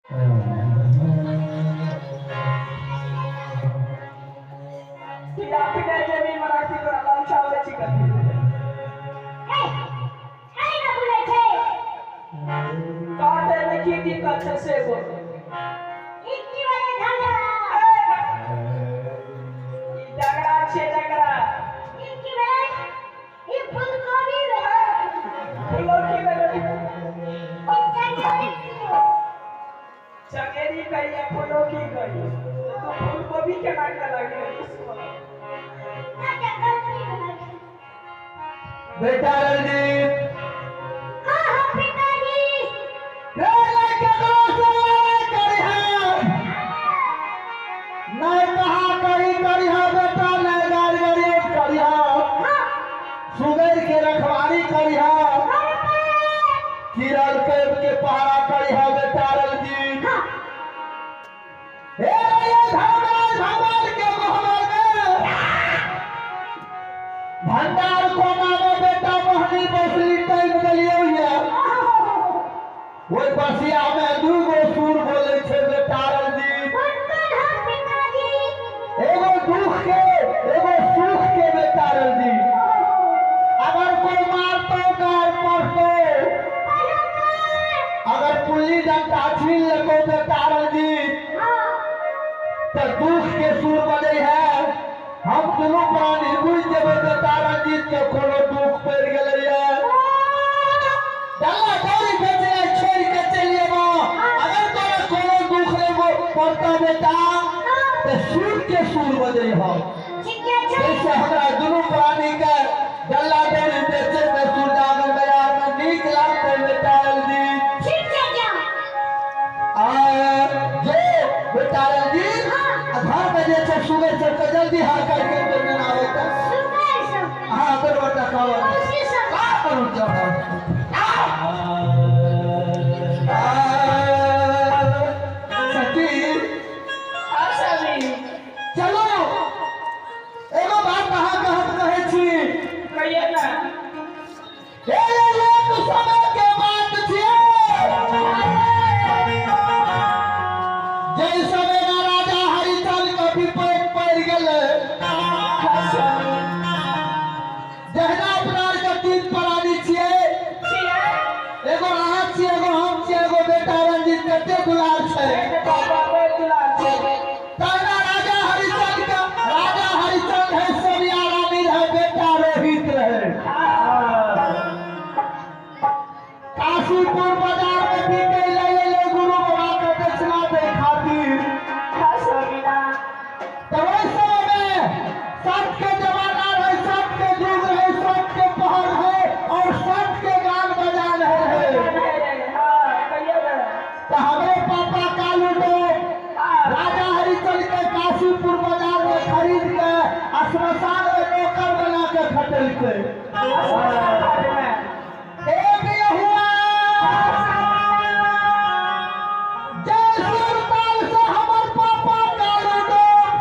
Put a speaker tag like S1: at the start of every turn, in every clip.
S1: सीधा अपने जेबी में राखी तोरा ललचाबै छी कथी
S2: हे, काहे ना बोलै छै?
S1: कहते में की दिक्कत छै से बोल।
S2: ई की भेलै झगड़ा?
S1: ई झगड़ा छियै झगड़ा।
S2: ई की भेलै? ई फूलकोबी भेलै।
S1: फुलौकी भेलै।
S2: ई चंगेरी छियै।
S1: चंगेरी कहिए फुलौकी कहिए, तू फूलगोभी केना के लगलै?
S2: चाचा, गलती भऽ गेल।
S3: बेटा रंजीत।
S2: हाँ हाँ पिताजी।
S3: रे नहीं ककरो से लड़ाई करी है, नहीं कहा कही करी है बेटा, नहीं गाड़ी गाड़ी करी है।
S2: हाँ।
S3: सुगर के रखवारी करी है। कीरल कैब के पहरा करी है बेटा रंजीत।
S2: हाँ।
S3: हे ये धर्मराज भगवान के मोहर में भंडार कोना में बेटा मोहनी बसली टाइम गेलियो ये ओहि बसिया में दू गो सुर बोले छै बेटा रंजीत।
S2: कोन कोन हाँ पिताजी?
S3: एगो दुख के, एगो सुख के बेटा रंजीत। अगर कोई मारतो गार पड़तो, अगर पुल्ली डंडा छीन लेतो बेटा रंजीत,
S2: हाँ।
S3: तो दुख के सुर बजे है। हम दुनू प्राणी बुझ जेबै बेटा रंजीत के कोनो दुख पड़ि गेलैया। डल्ला दौड़ी बेचनाइ छोड़ि के चलि एबो। अगर तोरा कोनो दुख नहि पड़तौ बेटा, तऽ सुर के सुर बजै हो।
S2: ठीके छै।
S3: जैसे हमरा दुनू प्राणी के डल्ला दौड़ी बेचे में सुरजागल बाजार में नीक लागतै बेटा रंजीत।
S2: ठीक छै जा।
S3: आ जे बेटा रंजीत, आ घर में जे छै सुगर सबके जल्दी हाथ करके देने आबै तऽ।
S2: सुगर सब?
S3: हाँ, बरोबर कहब।
S2: मौसी सब?
S3: का करू जब सखी।
S1: हाँ स्वामी।
S3: चलो, एगो बात अहाँके हम कहै छी।
S1: कहिए ना।
S3: हे एक समय के बात छियै, जाहि समय में राजा हरिचंद के विपैत पड़ि गेलै।
S1: हाँ स्वामी।
S3: जहिना अपना आरके तीन प्राणी छियै,
S1: छियै।
S3: एगो अहाँ छियै, एगो हम छियै, एगो बेटा रंजीत, कते दुलार छै।
S1: बाबा दुलार छै।
S3: तहिना राजा हरिचंद के, राजा हरिचंद है, सोनिया रानी रहे, बेटा रोहित रहे। काशीपुर बाजार में बिकै ले एलै गुरु बाबा के दक्षिणा दै खातिर।
S1: हाँ स्वामी ना।
S3: तऽ ओहि समय में सत के जमाना रहे, सत के युग रहे, सत के पहर रहे और सत के गान बजान रहे।
S1: हाँ, कहिए ना।
S3: तऽ हमरे पापा कालू डोम
S1: हाँ।
S3: राजा हरिचंद के काशीपुर बाजार में खरीद के आ श्मशान में नौकर बना के खटेलकै।
S1: श्मशान घाट में।
S3: एक ये हुआ जय सुरताल से हमर पापा कालू डोम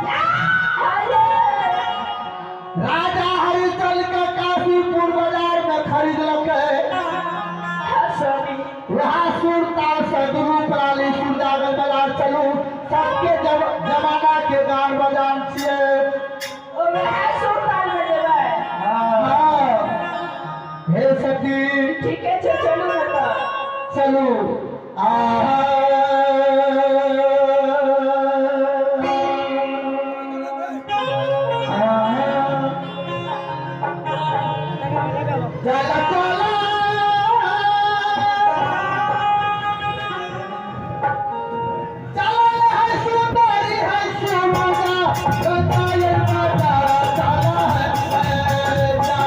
S3: राजा हरिचंद के काशीपुर बाजार में खरीदलकै।
S1: हाँ स्वामी।
S3: वहाँ सुरताल से दुनू प्राणी सुरजागल बाजार चलू। सबके जमाना के गान बजान छियै।
S1: ओ वएह सुरताल में जेबै?
S3: हाँ हे सखी।
S1: ठीके छै, चलू ने तऽ।
S3: चलू। आहा चल चल चल है सुंदरी है सुमना बताए माता चला है जा।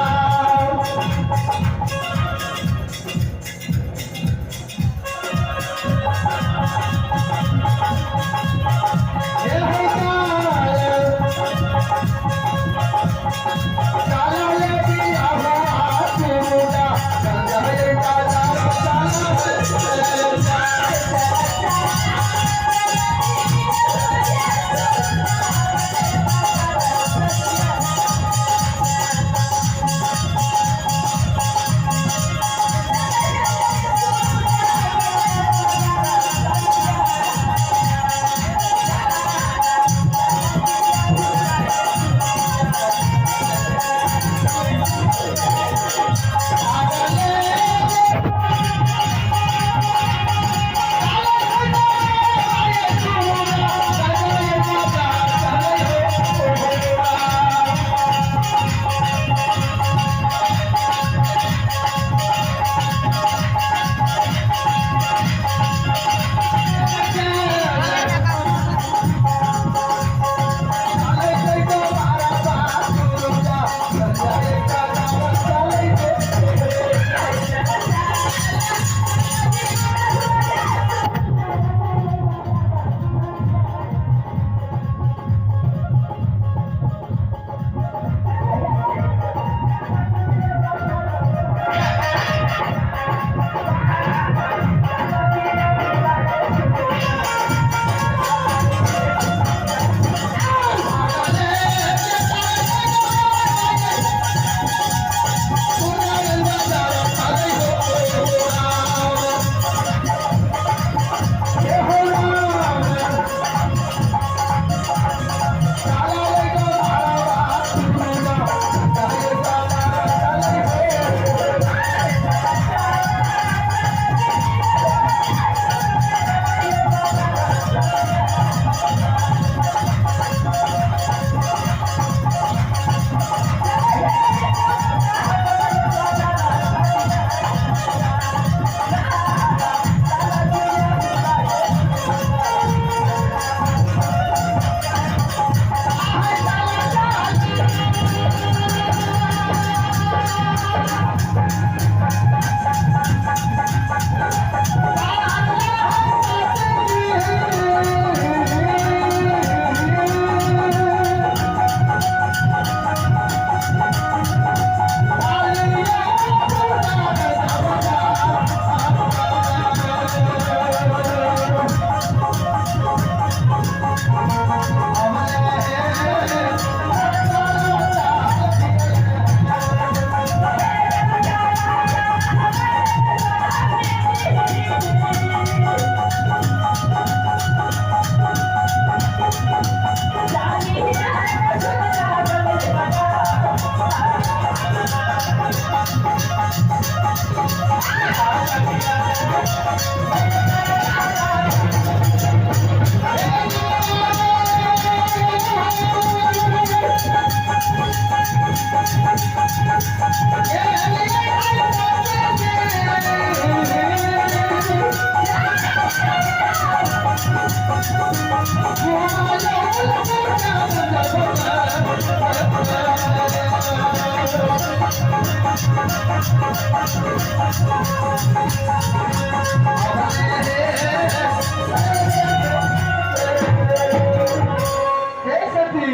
S3: हे सखी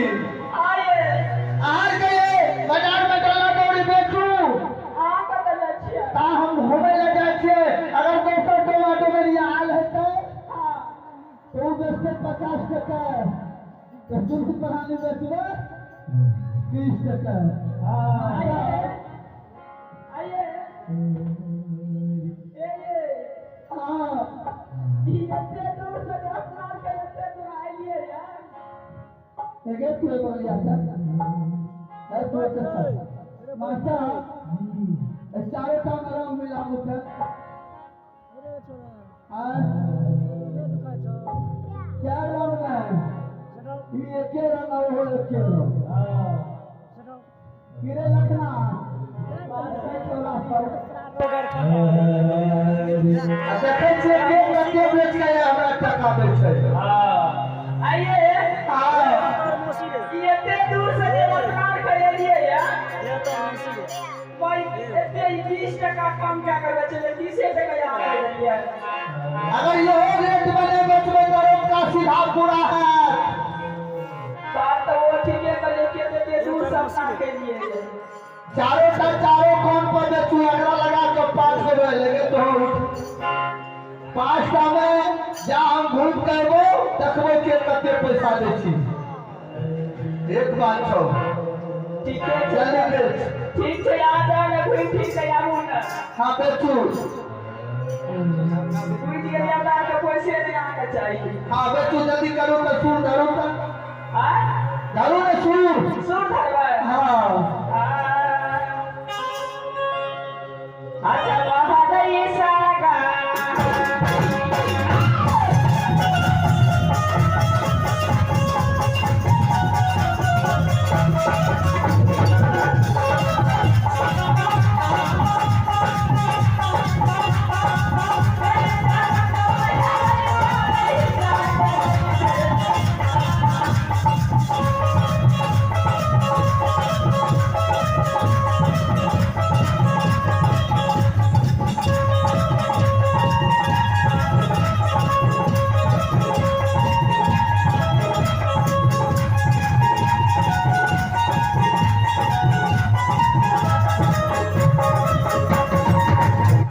S1: आये
S3: आर गए बाजार में डोला डोरी बेचू
S1: आ कतऽ जाइ छियै
S3: ता हम घूमे ले जाइ छियै। अगर दोसर डोला डोमरिया आयल हेतै
S1: हाँ
S3: तो उ बेचतै 50 टका, तो दुनू प्राणी बेचबै 20 टका।
S1: आइए आइए ए ये
S3: हाँ
S1: ई एते दूर से जे अपना आरके एते दूर आइलियै यार।
S3: एगे तू बगलिया था है तू अच्छा मास्टर चारों टा में रंग मिलाबू थे। चार रंग नहीं, ई एके रंग और हो एके रंग। किरे लखना देखै छियै के कते बेच के हमरा टका दै छै।
S1: आइए ई एते दूर से जे अपना आरके एलियै यार भाई एते 20 टका कम क्या करबै छलै 30 टका यहाँ देलियै।
S3: अगर यहो रेट बने बेचबै तो रोका सीधा पूरा है।
S1: बात तो वो ठीके कहलियै कि एते दूर से अपना के लिए
S3: चारों का चारों कोन पर बेचू, अगला लगा के 5 गो लेके तो 5 टा में जा हम घूम के अयबो देखबै के कते पैसा दै छी। एक बात छौ
S1: ठीके छै
S3: जल्दी बेच।
S1: ठीक छै आ जाउ ने घुमि फिर के आबू ने।
S3: हाँ बेचू।
S1: बुझि गेलियै हमरा आरके पैसे नहि अहाँके चाही।
S3: हाँ बेचू जल्दी करू तऽ सूर धरू तऽ
S1: आँय
S3: धरू ने सूर।
S1: सूर धरबै?
S3: हाँ
S1: अच्छा।